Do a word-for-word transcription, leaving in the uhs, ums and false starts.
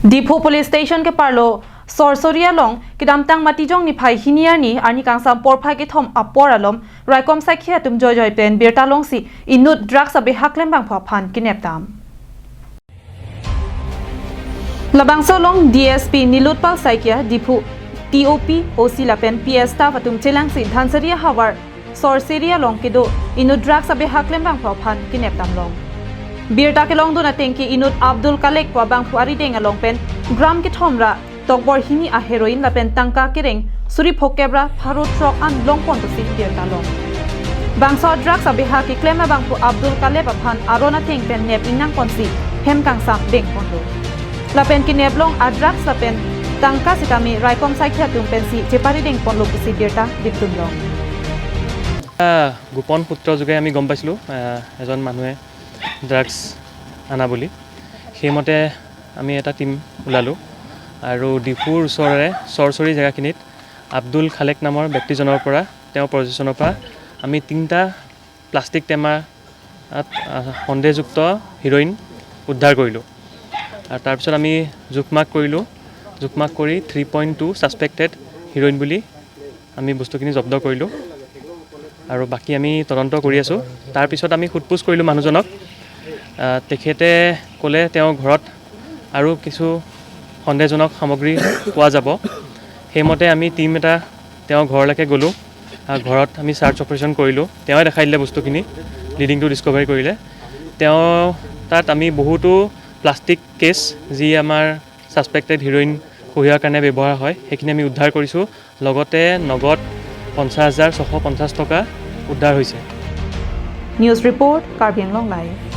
Diphu Police Station keparlo Sorsori along kedamtang Matijong niphai hini arni arni kangsam porphai kethom apor alom raikom sakhi atum joijoi pen birta longsi inut drugs abehak klem abangphu aphan kenep dam. Labangso along D S P Nilotpal Saikia, Diphu T O P, O C lapen P S staff atum chelangsi Dhansiri ahavar Sorsori along kedo inut drugs abehak klem abangphu aphan kenep damlong. Birta kelongdun ateng ke inut Abdul Kalek pu abangphu arideng along pen gram kethom ra tokbor hini a heroin lapen tangka kereng suri phokep ra pharo throk an longpon pusi birta long. Bangso drugs abehak keklem abangphu Abdul Kalek aphan aron ateng pen nep ingnang ponsi hem kangsam dengponlo. Lapen kenep long a drugs lapen tangka sitame raikom sakhi atum pensi chepari dengponlo pusi birta dipdun long. এটা গোপন সূত্ৰযোগে আমি গম পাইছিলোঁ, আহ, এজন মানুহে ড্ৰাগছ অনা বুলি। সেইমতে আমি এটা টীম ওলালোঁ আৰু ডিফুৰ ওচৰৰে চৰচৰি জেগাখিনিত আব্দুল খালেক নামৰ ব্যক্তিজনৰ পৰা, তেওঁৰ পজিশ্যনৰ পৰা আমি তিনিটা প্লাষ্টিক টেমা, আহ, সন্দেহযুক্ত হিৰইন উদ্ধাৰ কৰিলোঁ। আৰু তাৰপিছত আমি জোখমাখ কৰিলোঁ। জোখমাখ কৰি three point two suspected heroin বুলি আমি বস্তুখিনি জব্দ কৰিলোঁ আৰু বাকী আমি তদন্ত কৰি আছোঁ। তাৰপিছত আমি সোধ পোছ কৰিলোঁ মানুহজনক। আহ, তেখেতে ক'লে তেওঁৰ ঘৰত আৰু কিছু সন্দেহজনক সামগ্ৰী পোৱা যাব। সেইমতে আমি টীম এটা তেওঁৰ ঘৰলৈকে গ'লোঁ। আহ, ঘৰত আমি ছাৰ্চ অপাৰেশ্যন কৰিলোঁ। তেওঁৱে দেখাই দিলে বস্তুখিনি, লিডিংটো ডিছকভাৰী কৰিলে। তেওঁ তাত আমি বহুতো প্লাষ্টিক কেছ, যি আমাৰ ছাছপেক্টেড হিৰইন কঢ়িওৱাৰ কাৰণে ব্যৱহাৰ হয়, সেইখিনি আমি উদ্ধাৰ কৰিছোঁ। লগতে নগদ পঞ্চাছ হাজাৰ ছশ পঞ্চাছ টকা উদ্ধাৰ হৈছে। News report, Karbi Anglong Live.